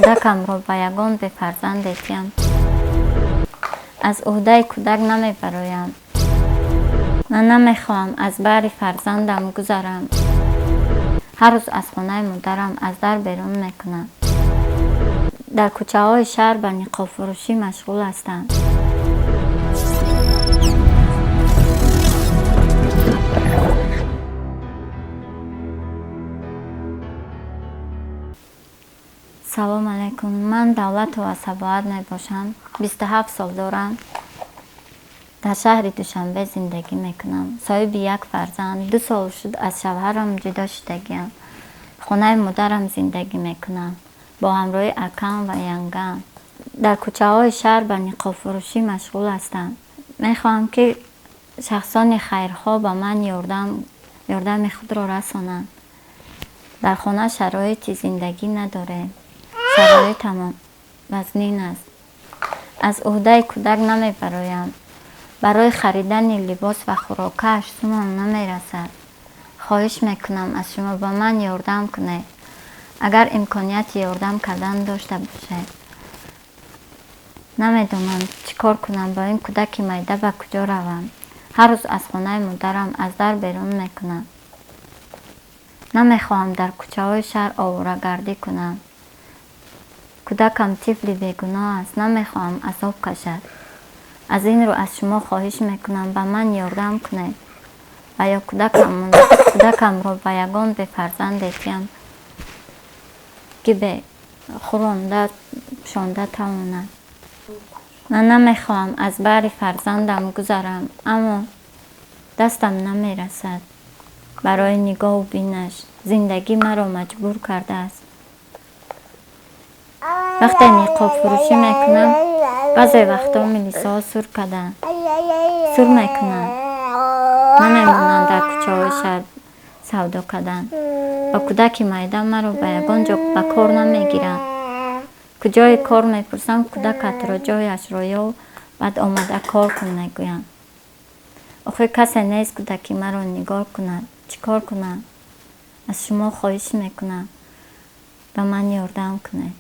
Кӯдакамро ба ягон бефарзанде диҳам. Аз ӯҳдаи кӯдак намебароям. Ман намехоҳам аз баҳри фарзандам гузарам. Ҳар рӯз аз хонаи модарам аз дар берун мекунам. Дар кӯчаҳои шаҳр ба ниқобфурӯшӣ машғул ҳастам. Салом алайкум. Ман Давлатова Сабоат мебошам. 27 сол дорам. Дар шаҳри Душанбе зиндагӣ мекунам. Соҳиби як фарзанд. 2 сол шуд аз шавҳарам ҷудо шудагиам. Хонаи модарам зиндагӣ мекунам бо ҳамроҳи акам ва янгам. Дар кӯчаҳои шаҳр ба ниқобфурӯшӣ машғул ҳастам. Мехоҳам, ки шахсони хайрхоҳ ба ман ёрдами худро расонанд. Дар хона шароити зиндагӣ надорем. Шароитамон вазнин аст. Аз ӯҳдаи кӯдак намебароям. Барои харидани либос ва хӯрокааш сумам намерасад. Хоҳиш мекунам аз шумо, ба ман ёрдам кунед, агар имконияти ёрдам кардан дошта бошед. Намедонам чӣ кор кунам, бо ин кӯдаки майда ба куҷо равам. Ҳар рӯз аз хонаи модарам аз дар берун мекунам. Намехоҳам дар кӯчаҳои шаҳр оворагардӣ кунам. Кӯдакам тифли бегуноҳ аст, намехоҳам азоб кашад. Аз ин рӯ аз шумо хоҳиш мекунам, ба ман ёрдам кунед ва ё кӯдакамро ба ягон бефарзанде диҳам, ки хӯронда пӯшонда тавонад. Ман намехоҳам аз баҳри фарзандам гузарам, аммо дастам намерасад барои нигоҳу бинаш. Зиндагӣ маро маҷбур кардааст. Вақте ниқобфурӯшӣ мекунам, баъзе вақтҳо милисаҳо сур мекунанд, намемонанд дар кӯчаҳои шаҳр савдо кардан. Ба кӯдаки майда маро ба ягон ҷо ба кор намегиранд. Куҷое кор мепурсам, кӯдакатро ҷояшро ёв, баъд омада кор кун мегӯянд. Охир касе нест кӯдаки маро нигоҳ кунад. Чӣ кор кунам? Аз шумо хоҳиш мекунам, ба ман ёрдам кунед.